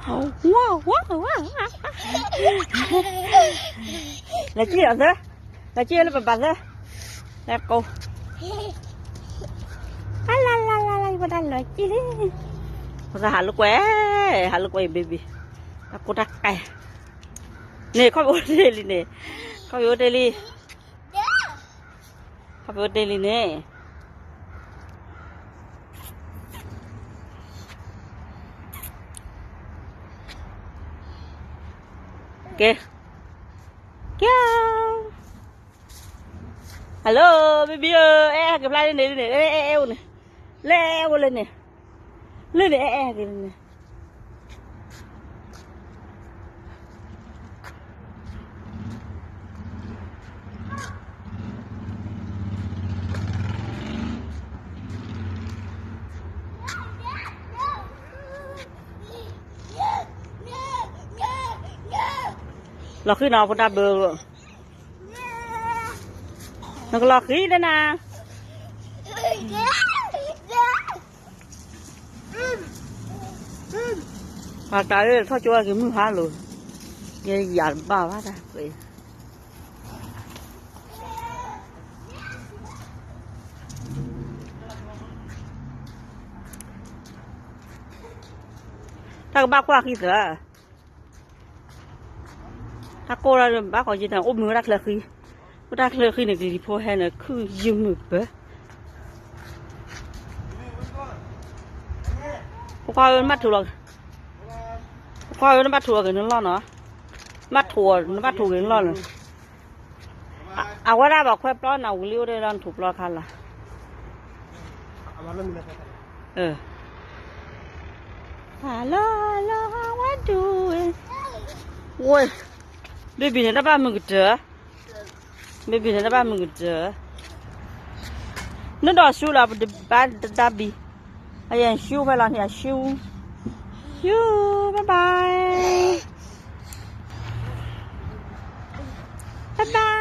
ဝါ ဝါ ဝါ လဲၤက့ၤအီၤသၢ, လဲၤက့ၤလၢပဘၣ်သၢ, လဲၤကိး, အလါလါလါလါ ယဝဲဒၣ်လဲၤက့ၤလံ, ပသးဟးလိာ်ကွဲ, ဟးလိာ်ကွဲအံၤ baby, တၢ်ကိၢ်တၢ်ကဲ, န့ၣ် ခီၣ်ဖံးအိၣ်တ့ၢ်လံန့ၣ်, ခီၣ်ဖံးအိၣ်တ့ၢ်လံ, ခီၣ်ဖံးအိၣ်တ့ၢ်လံန့ၣ် ကဲ, ကဲ, hello baby ဧၢ, အဲၣ်ကဖျါလံန့ၣ်, အဲၣ်အဲၣ်အိၣ်န့ၣ်, လၢအဲၣ်အဲၣ်အိၣ်လၢန့ၣ်, လၢန့ၣ်အဲၣ်အဲၣ်က့ၤန့ၣ် လီၤဃံနီၤ ဖိတၢ်ဘၢ, နကလီၤဃံဒ်နၤ, ပှၤတၢ်အၢထီၣ်ကၠိအက့ၤမုၢ်ဟါလိၤ, ယယၤတဘၣ်ဘၣ်တၢ်, တၢ်ကဘၣ်ကွၢ်ဃံသၢ, တၢ်ကိၢ်လီၤဘၣ်ဃီယတၢ်အိၣ်မုာ်ဝဲတၢ်ချၢဃံ, ဝဲတၢ်ချၢဃံန့ၣ် ကလံၤဖိဟဲန့ၣ် ခုၣ်ယုၢ်မုာ်ပၢၤ ဖိခွါဧၢ နဘၣ်ထူးလီၤ, ဖိခွါဧၢ နဘၣ်ထူးလီၤက့ၤနလီၢ်နီၤ, ဘၣ်ထူး, နဘၣ်ထူးက့ၤနလီၢ်နီၤ, အဝဲဒၣ်ဘၣ်ခွဲပျီနၤ ဝံၤလံအိၣ်ဒၣ်လီၤ နထူးပျီခါလီၤ, hello hello how are you doing, ဝဲ, baby န့ၣ်တၢ်ဘၣ်မုာ်ကတၢၢ် baby န့ၣ်တၢ်ဘၣ်မုာ်ကတၢၢ်, နဒိးဆူလီၤ ပတဘၣ်တဒါဘံ, အယဲၢ်ဆူဖဲလီၤန့ၣ် အဆူ, ဆူ, bye bye, bye bye.